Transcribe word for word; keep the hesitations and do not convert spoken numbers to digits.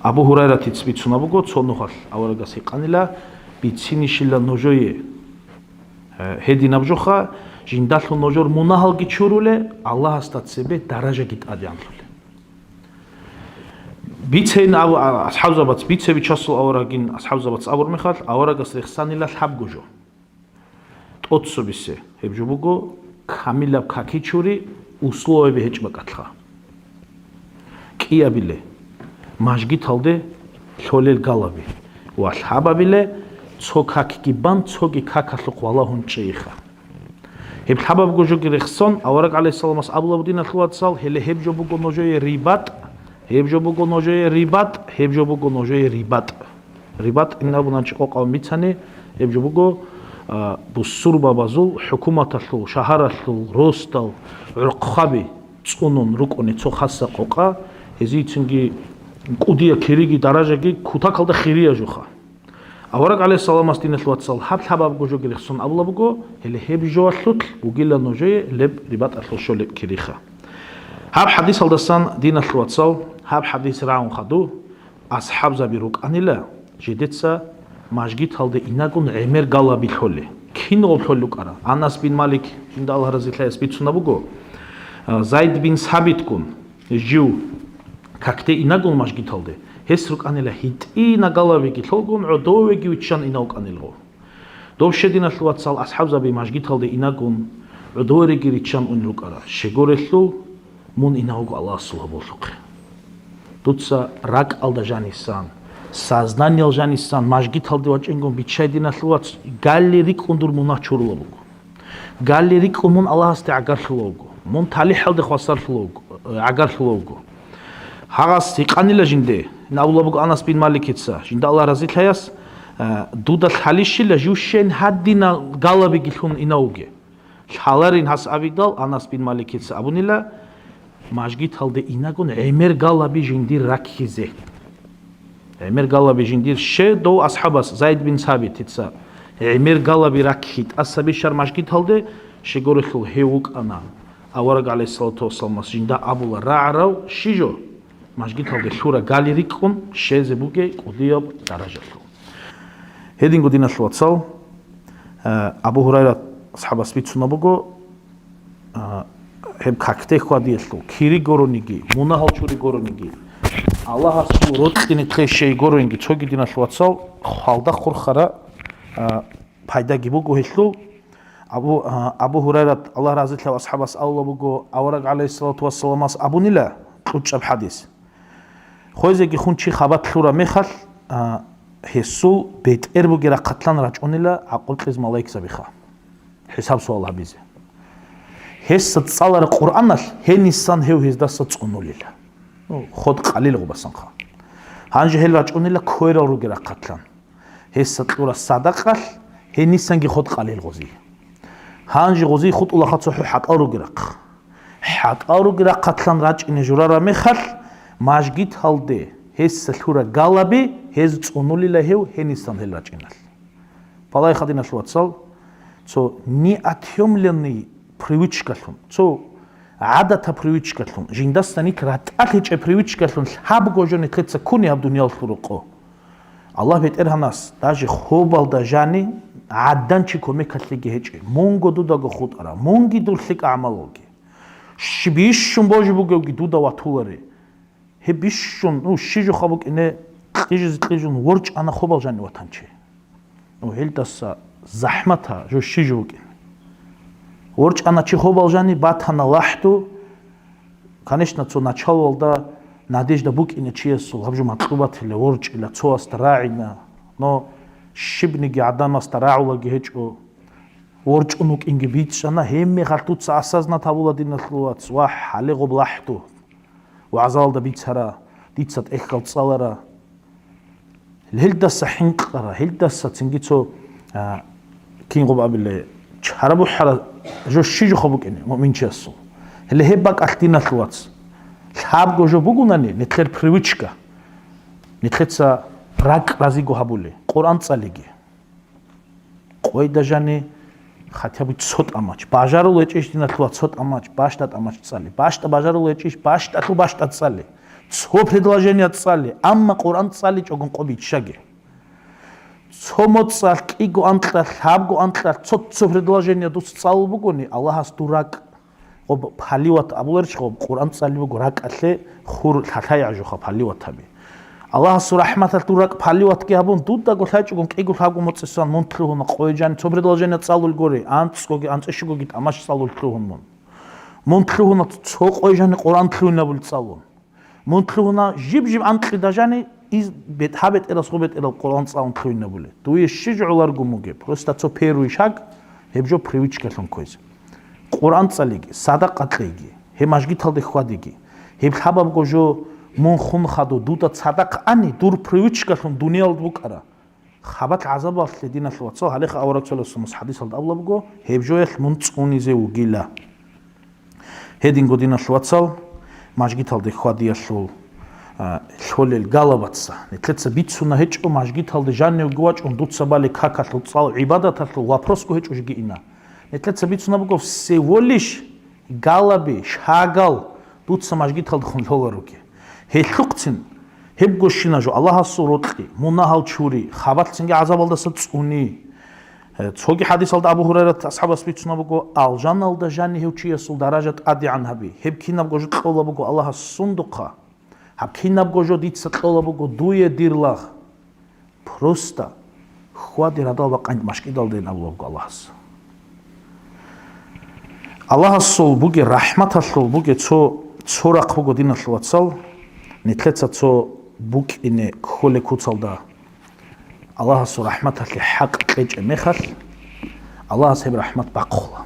Абу Гьурайратица бицунаб буго, цо нухалъ аварагас гьикъанила, бицинищила нужее, э, гьединаб жоха, жиндалъун нужер мунагьалги чуруле, Аллагьасда цебе даражаги тӀадегӀанлъуле. Бицейин абу-, а-, асхӀабзабац, бице-бичасул аварагин асхӀабзабац абур мехалъ, аварагас рехсанила лъабго жо. ТӀоцебесеб гьеб жо буго камилаб какичури условияби гьечӀ бакӀалъха. КӀиабиле, мажгиталде лъолел галаби ва лъабабиле, цо какги бан, цоги какалъухъ валагьун чӀейха. Гьеб лъабабго жоги рехсон, авараг гӀалайгьиссаламас абула, диналъул вацал, гьеле гьеб жо буго нужее рибатӀ, гьеб жо буго нужее рибатӀ, гьеб жо буго нужее рибатӀ. РибатӀ инабуна чи къокъаб бицани, гьеб жо буго, а, бусурбабазул, хӀукуматалъул, шагьаралъул, росдал, гӀурхъаби цӀунун рукӀуни цо хаса къокъа, гьезицинги кӀудия кириги даражаги кутакалда хирия жоха. Авараг гӀалайгьиссаламас, диналъул вацал, гьаб лъабабго жоги рехсон абула буго, гьеле гьеб жоалъулъ бугила нужее леб рибатӀалъул щолеб кириха. Гьаб хӀадисалдасан, диналъул вацал, гьаб хӀадис рагӀун хадув, асхӀабзаби рукӀанила, жидеца мажгиталде инагун гӀемер галаби лъоле. Кин гъоб лъолел рукӀара? Анас бин Малик, жинда Аллагь разилъаяс, бицунаб буго, а, Зайд бин Сабитгун жив какде инагун мажгиталде, гьес рукӀанила гьитӀина галабиги лъолгун, гӀодовеги виччан инав вукӀанилгъу. Дов щединалъул вацал асхӀабзаби мажгиталде инагун, гӀодовереги риччан ун рукӀара. Щегорелъул, мун инавго Аллагьасул гьоболлъухъе. Дуца ракӀалда жанисан, сознаниялда жанисан мажгиталде вачӀингун биччай, диналъул вац, галли рикӀкӀун дур мунагь чурула буго. Галли рикӀкӀун мун Аллагьасде гӀагарлъула вуго, мун талихӀалде хвасарлъула вуго, гӀагарлъула вуго. Гьагъас гьикъанила жинде, абула буго Анас бин Маликица, жинда Аллагь разилъаяс, а, дуда лъалищила жив щен гьадина галабиги лъун инавуге. Лъаларин гьас абидал, Анас бин Маликица абунила, мажгиталде инагун гӀемер галаби жиндир раккизе. ГӀемер галаби жиндир щедов асхӀабас, Зайд бин Сабитица, гӀемер галаби ракки тӀаса бищар мажгиталде, щегорелъул гьев вукӀана. Авараг гӀалайгьиссалату вассаламас жинда абула рагӀарав щи жо, мажгиталде лъура гали рикӀкӀун щезе бугей кӀудияб даражалъул. Гьединго, диналъул вацал, э, Абу Гьурайра асхӀабас бицунаб буго, а, гьеб какде хьвадиялъул кири гурониги, мунагьал чури гурониги, Аллагьасул рокьине тхей щей гурониги, цоги, диналъул вацал, хвалда хурхара, а, пайдаги буго гьелъул. Абу, а, Абу Гьурайрат, Аллагь разилъав асхӀабас, абула буго, авараг гӀалайгьиссалату вассаламас абунила кьучӀаб хӀадис. Хвезеги хун чи хабалъ лъураб мехалъ, а, гьесул бетӀер бугеб рахъалъан рачӀунила гӀакъуба кьезе малаикзабиха. ХӀисаб-суал гьабизе. Гьесда цӀалараб Къуръаналъ гьенисан гьев гьездаса цӀунулила. Ну, ход къалил гъубасанха. Гьанже гьел рачӀунила кверал ругел рахъалъан. Гьесда кьураб садакъалъ гьенисанги ход къалил гъозие. Гьанже гъозие хутӀулаха цохӀо хӀакъал ругел рахъ. ХӀакъал ругел рахъалъан рачӀине журараб мехалъ, мажгиталде гьесда лъураб галаби гьез цӀунулила гьев гьенисан гьел рачӀиналъ. Балагьеха, диналъул вацал, цо неотъемлемный привычкалъун, цо гӀадатаб привычкалъун, жиндаса нилъ ратӀалъичӀеб привычкалъун лъабго жо нилъеца ккуни гьаб дуниялалъул рокъо. Аллагь БетӀергьанас даже хобалда жани гӀадан чи кумекалъеги гьечӀеб, мунго дудаго хутӀараб, мунги дур лъикӀа гӀамалалги. Щи бищун божи бугевги дуда ватуларе. Гьеб бищун, ну, щи жоха букӀине, кьижизе кьижун ворчӀана хобал жани ватанчи. Ну, гьелдаса захӀмата жо щи жо вукӀин. ВорчӀана чи хобал жани, батана лахӀду. Конечно, цо началалда надежда букӀина чиясул, гьаб жо макьубатила, ворчӀила, цоасда рагӀина. Но щибниги гӀадамасда рагӀулаги гьечӀо. ВорчӀун вукӀинги бичӀчӀана, гьебмехалъ дуца осознать гьабула, диналъул вац, вагь, гьале гъоб лахӀду. ВагӀзалда бицара, дица тӀехьал цӀалара. Гьелдаса хӀинкъара, гьелдаса цинги цо, а, кингъуб абиле, чара бухӀара жо щи жоха букӀине муъминчиясул. Гьеле гьеб бакӀалъ, диналъул вац, лъабго жо бугунани, нилъер привычка, нилъеца ракӀ разиго гьабуле, Къуръан цӀалиги. Къойда жани хотя бы цо тӀамач. Бажарул гьечӀищ, диналъул вац, цо тӀамач, бащда тӀамач цӀали. Бащда бажарул гьечӀищ, бащдалъу бащда цӀали. Цо предложение цӀали, амма Къуръан цӀаличӀогун къо биччаге. Цо моцӀалъ, кӀиго анкьалъ, лъабго анкьалъ, цо-цо предложение дуца цӀалул бугони, Аллагьас дур ракӀ, гъоб паливат абуларищ, гъоб Къуръан цӀали буго ракӀалъе хур лъалъай гӀажуха паливат гьаби. Аллагьасул рахӀматалъ дур ракӀ паливатги гьабун, дудаго лъайчӀогун кӀиго лъабго моцӀисан мун лъугьуна къойжани цо предложение цӀалул гори, анцӀгоги анцӀишгоги тӀамаш цӀалул лъугьун мун. Мун лъугьуна цо къойжани Къуръан лъугьинабул цӀалун. Мун лъугьуна жиб-жиб анкьида жани, из бет-, гьа бетӀерас гъо бетӀерал Къуръан цӀалун лъугьинабулеб. Дуе щиж гӀоларго мугеб, просто цо первый шаг, гьеб жо привычкалъун кквезе. Къуръан цӀалиги, садакъа кьейги, гьеб мажгиталде хьвадиги, гьеб лъабабго жо мун хун хадув дуда цадахъ ани, дур привычкалъун дуниялда букӀара. Хабалъ гӀазабалъе, диналъул вацал, гьалеха авараг саллаллагьу гӀалайгьи вассалам хадисалда абулабго, гьеб жоялъ мун цӀунизе вугила. Гьединго, диналъул вацал, мажгиталде хьвадиялъул, а, лъолел галабаца. Нилъеца бицуна гьечӀо, мажгиталде жанивги вачӀун, дуца балеб какалъул цӀал гӀибадаталъул вопросго гьечӀо жеги ина. Нилъеца бицуна буго всего лишь галаби, шагал дуца мажгиталдехун лъоларуге. Гьелъухъцин гьебгощина жо Аллагьасул рокьи, мунагьал чури, хабалъцинги гӀазабалдаса цӀуни. Э, цоги хадисалда Абу Гьурайрат асхӀабас бицуна буго, алжаналда жани гьев чиясул даража тӀадегӀан гьаби. Гьеб кинабго жо кьола буго Аллагьас сундухъа. Гьаб кинабго жо дица кьола буго дуе, дир лагъ. Просто хьвади радал бакъанит машкӀидалдейин абула буго Аллагьас. Аллагьасул буге, рахӀматалъул буге цо, цо рахъ буго, диналъул вацал, нилъеца цо букӀине кколе куцалда Аллагьасул рахӀматалъе хӀакъ кьечӀеб мехалъ, Аллагьас гьеб рахӀмат бахъула.